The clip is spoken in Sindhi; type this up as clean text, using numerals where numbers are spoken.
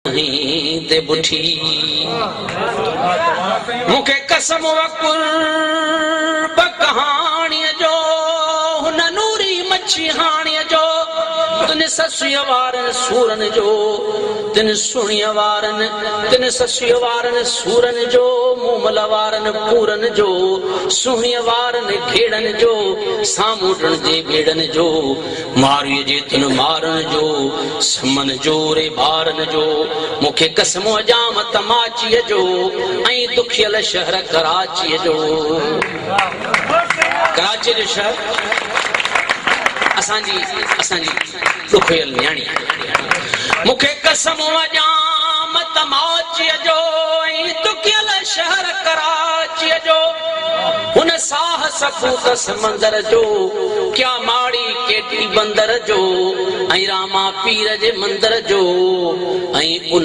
تي بٺي. مون کي قسم و قرب ڪهاڻيء جو، هن نوري مڇي هاڻيء جو، تن سسئيء وارن سورن جو، تن سهڻيء وارن، تن سسئيء وارن سورن جو، مومل وارن پورن جو، سهڻيء وارن گهيڙن جو، سامونڊن جي ٻيڙن جو، مارويء جي تن مارن جو، سمن جو ري ٻارن جو، مون کي قسم ڄام تماچيء جو، ۽ دکيل شهر ڪراچيء جو. ڪراچيء جو شهر اسان جي اسان جي ڏکويل نياڻي آهي. مون کي قسم ڄام تماچيء جو، ۽ دکيل شهر ڪراچيء جو. هن ساهه سپوت سمندر جو، ڪيا ماڙي ڪيٽي بندر جو، ۽ راما پير جي مندر جو، ۽ ان.